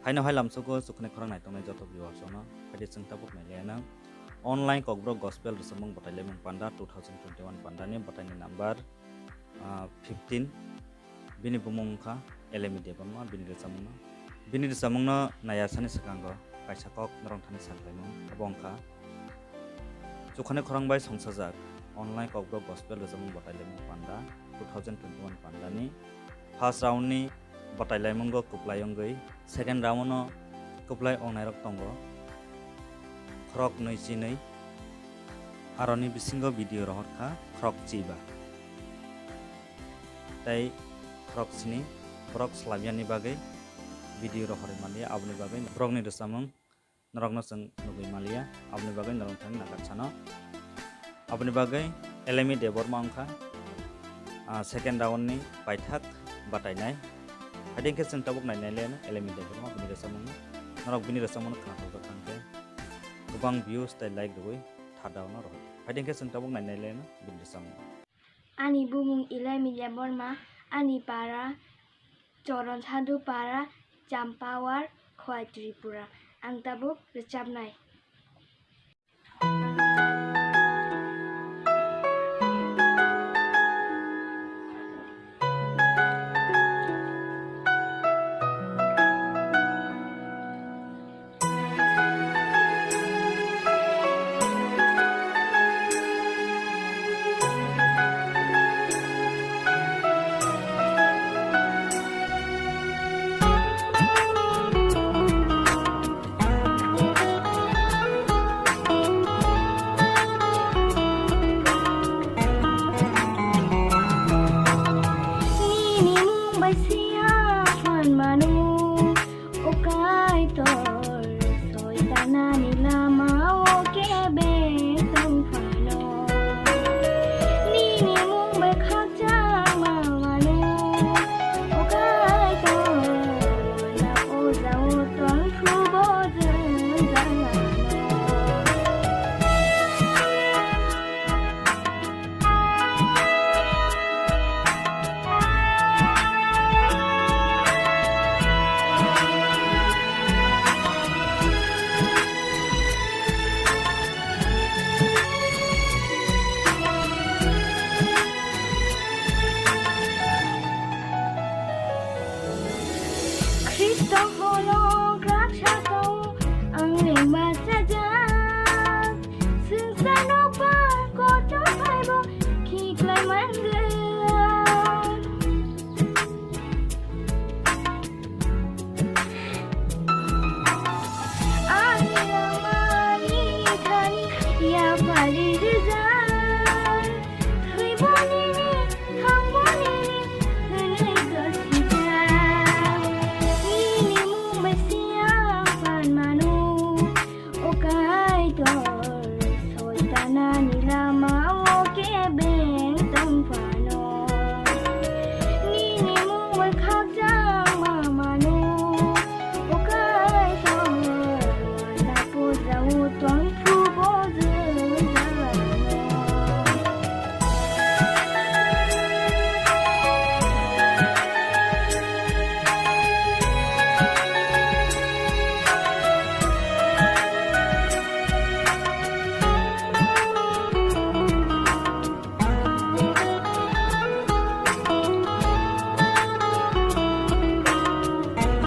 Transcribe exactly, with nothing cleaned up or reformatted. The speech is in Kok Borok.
Haino hai lamsogo chukhani khorang naitongnai joto viewers rokno, haide chwng tabuk nailaina. Online Kokborok Gospel Rwchapmung Bwtailaimung Panda two thousand twenty-one pandani bwtaini number, ah, fifteen. Bini bumung wngkha Elemi Debbarma, bini rwchapmungno. Bini rwchapmungno naiyasani swkango kaisa kok norok thani sakhlaimung, abo wngkha, chukhani khorang bai songsajak Online Kokborok Gospel Rwchapmung Bwtailaimung Panda two thousand twenty-one pandani first round ni bwtailaimungo kwplai wngwi, second round no kwplai wngnairok tongo khorok nwi chinwi, aroni bisingo video rohorkha khorok chiba. Tei khorok sini borok swlamyani bagwi video rohorwi manliya, aboni bagwi borokni rwchapmung norokno chwng nugwi manliya, aboni bagwi norok thani nakarsano. Aboni bagwi Elemi Debbarma wngkha, ah, second round ni paithak batainai. Haide khe chwng tabuk nainai le Elemi Debbarma bini rwchapmungno. Norok bini rwchapmungno khnathokjak thang khe kwbang views tei like rwui thardao no rohor. Haide khe chwng tabuk nainai le bini rwchapmung. Ani bumung Elemi Debbarma, ani para Choron Sadhu para, Champawar, Khowai Tripura. Ang tabuk rwchapnai. Nini mung bai siya phan manu. O Kaitor, soitanani lamao kebe tong phano. Nini mung bai khakchangma mano. O Kaitor, na o jao tong phubo jwngjal mano. Kristo holo